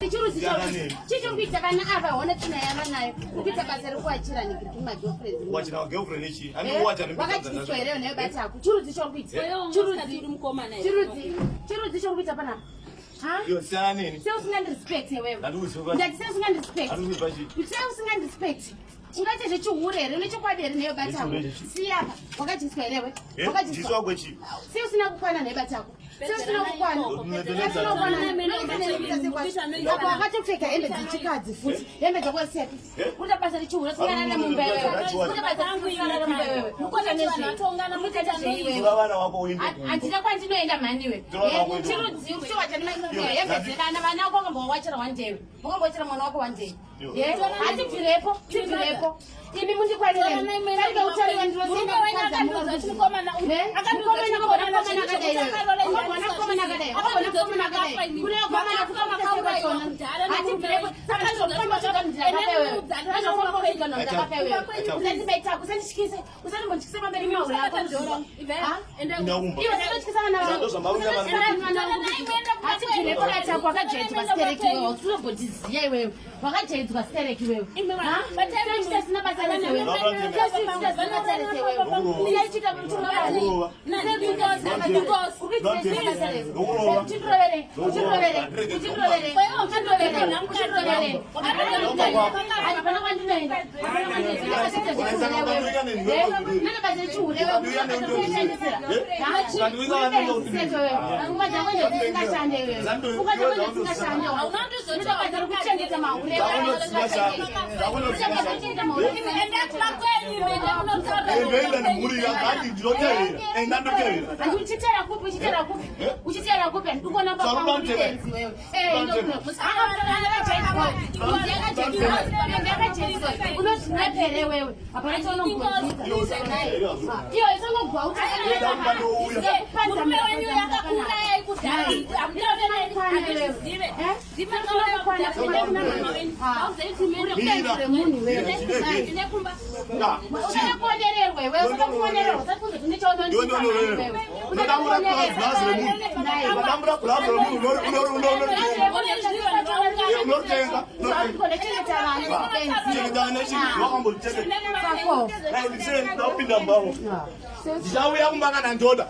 Ndati chirudzi chiri kuita vana ava hona tsvina yavanayo ukuita basa rekuwachira nigiriki magirlfriends. Wachira girlfriend ichi. Ani wacha eh? Wakatyiswa here nayo bata ako. Chirudzi chiri kuita. Chirudzi chirudzi chirudzi chiri kuita panapa. Yo siyana neni. Sei usingandirespect iwewe? Ndati sei usingandirespect? Sei usingandirespect? Ungaite zvechihure here? Une chokwadi here neyo bata ako? Siya apa. Wakadyiswa here iwe? Eh, Wakadyiswa kwechi. Sei usina kukwana neyo bata ako? Sei usina kukwana? Sei usina kukwana? Apo akatopfeka hembe dzechikadzi futi. Hembe dzako siyapi? Eh? Kuita basa rechihure usingarare mumba iwewe. Kuita basa usingarare mumba iwewe. Mukuita nezvei? Iwewe. Handina kwandinoenda mhani iwe. Chirudzi kutowacha hembe dzevana vana wako wakambowachira one day. Wakambowachira mwana wako one day. Hatibvirepo, tibvirepo. Imi mundikwanire. Utauriwa ndinozivausandisityise usandimbondityisa pamberi mahure ako hatibvirepo ratako wakajaidzwa stereki iwewe unombondiziya iwewe wakajaidzwa stereki iwewe sina basa rese wewe Ndoenda nemhuri yakati ndinotevera enda ndotevera uchitera kupi uchitera kupi uchitera kupi ndikuona papamutenzi wewe unozvinepere wewe hapana chaunogozita iyo isongogwa Murume wenyu yakakuurayai kudhara hamutazive usakuonererwa iwewe usakuonererwa Unodambura bhazi remunhu. Unodambura bhazi remunhu unoritenga. Chengeta vana chii? Wakambochengeta. Ndapinda mumba. Ndichauya kumba kana ndoda.